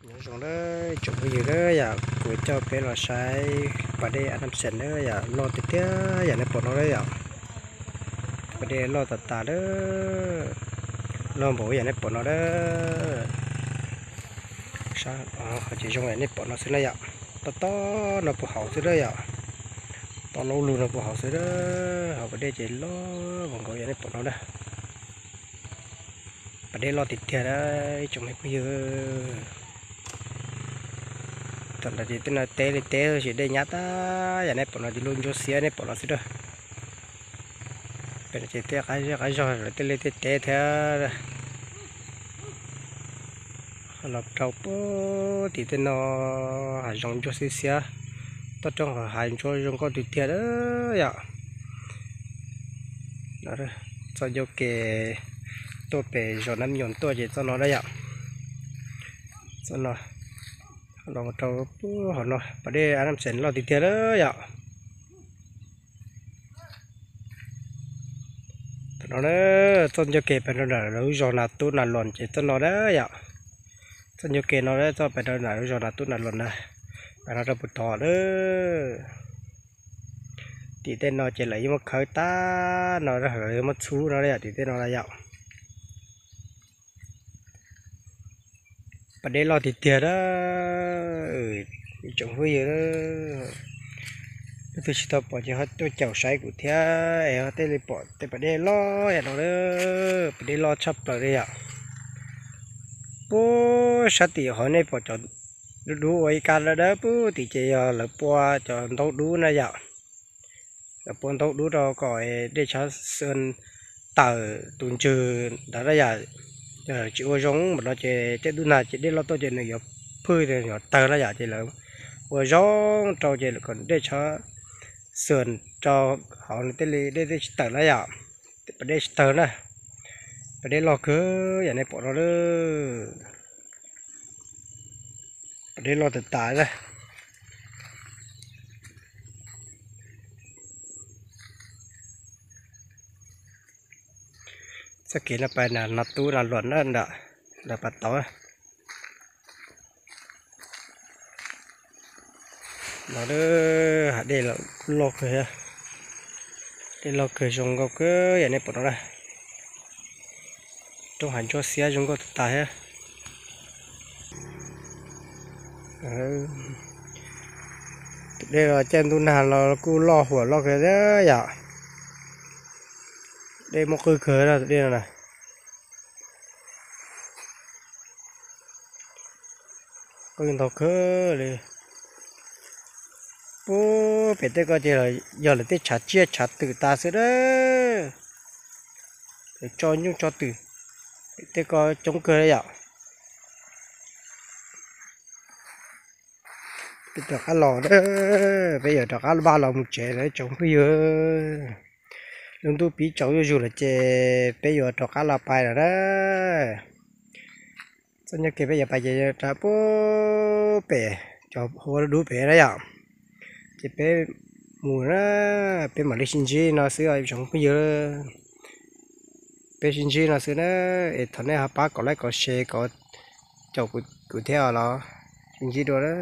Nyob zoo na tsoom phooj ywg na yom, kuv coj peb los saib pas dej Arnhem Xees na yom, loj tiag tiag yam nej pom no na yom. Pas dej loj tas tas na, loj npaum yam nej pom no na. Sab qhov tsev zoo yam nej pom no xwb na yom. Tob tob no puag hauv xwb na yom. Tob laub lug no puag hauv xwb na. Hauv pas dej ces loj npaum nkaus yam nej pom no na. Pas dej loj tiag tiag na ib tsoom me phooj ywg. Thaum ntawd ces tej no teb li teb xwb, dej nyab tag yam nej pom no ces lub ntsuab xiab nej pom no xwb na. Pem no ces tej qab zej qab zog lawv tej liaj tej teb thiab. Los rau puag tim tej no hav zoov ntsuab xiab xiab, toj roob hauv hav ntsuab zoo nkauj tiag tiag yom. Txoj ncauj kev tuaj pem zos Nab Nyoos tuaj ces txoj no na yom. Txoj no los rau puag hauv no, pas dej Arnhem Xees loj tiag tiag na yom. Thaum no na, txoj ncauj kev pem rau nram lawv lub zos Nas Tub Nas Los ces txoj no na yom. Txoj ncauj kev no txoj pem rau nram lub zos Nas Tub Nas Los na, pem no rau puag tod na. Tim tej no ces lawv yeej muab khawb tag no, lawv muab txhub no yom, tim tej no na yom. Pas dej loj tiag tiag na, tsoom phooj ywg. Leej twg tsis tau pom ces ho tuaj caum saib kuv thiab es ho thiaj li pom tej pas dej loj yam no na. Pas dej loj tshaj plaws li yom. Puag sab tim qhov nej pom cov dub dub ua ib kab dawb dawb puag tim ces yog lawv pua cov ntaub dub na yom. Lawv pua ntaub dub rau kom dej tshav xwm tawm tus ntswg ntawd na yom. Yog tsis ua zoo npaum no ces tej hnub nag ces dej loj tuaj ces nws yuav phwj yuav tawg na yom, ces lawv ua zoo rau ces kom dej tshav xwm rau hauv nws thiaj li dej thiaj tsis tawm na yom. Pas dej tsis tawg na, pas dej loj kawg yam nej pom no na. Pas dej loj tas tas na. Txoj kev no pais Nas Tub Nas Los na, ntawm pas tod. No hav dej los kuj loj kawg, dej loj kawg zoo nkauj kawg yam nej pom no na. Roob hav ntsuab xiab zoo nkauj tas tas thiab. Tus dej los caij ntuj nag los kuj loj huam loj kawg thiab yom. Dej muaj qwj kawg na tus dej no na. Qwj ntau kawg li. Puag pem tej ko ces yog lawv tej tshav tsiaj tshav twm tas xwb na. Lawv tso nyuj tso twm pem tej ko coob kawg li yom. Peb rov qab los, peb yuav rov qab vaj los mus tsev lawm tsoom phooj ywg. Lub ntuj pib tsaus zuj zus lawm ces peb yuav rov qab los pais lawm na. Txoj ncauj kev peb yuav pais ces rau puag pem cov hauv dub pem na yom. Ces peb mus na, peb mam li sib ntsib no xwb os tsoom phooj ywg. Peb sib ntsib no xwb na, es thov nej ho pab kom like kom share kom caum kuv thiab os los sib ntsib dua na.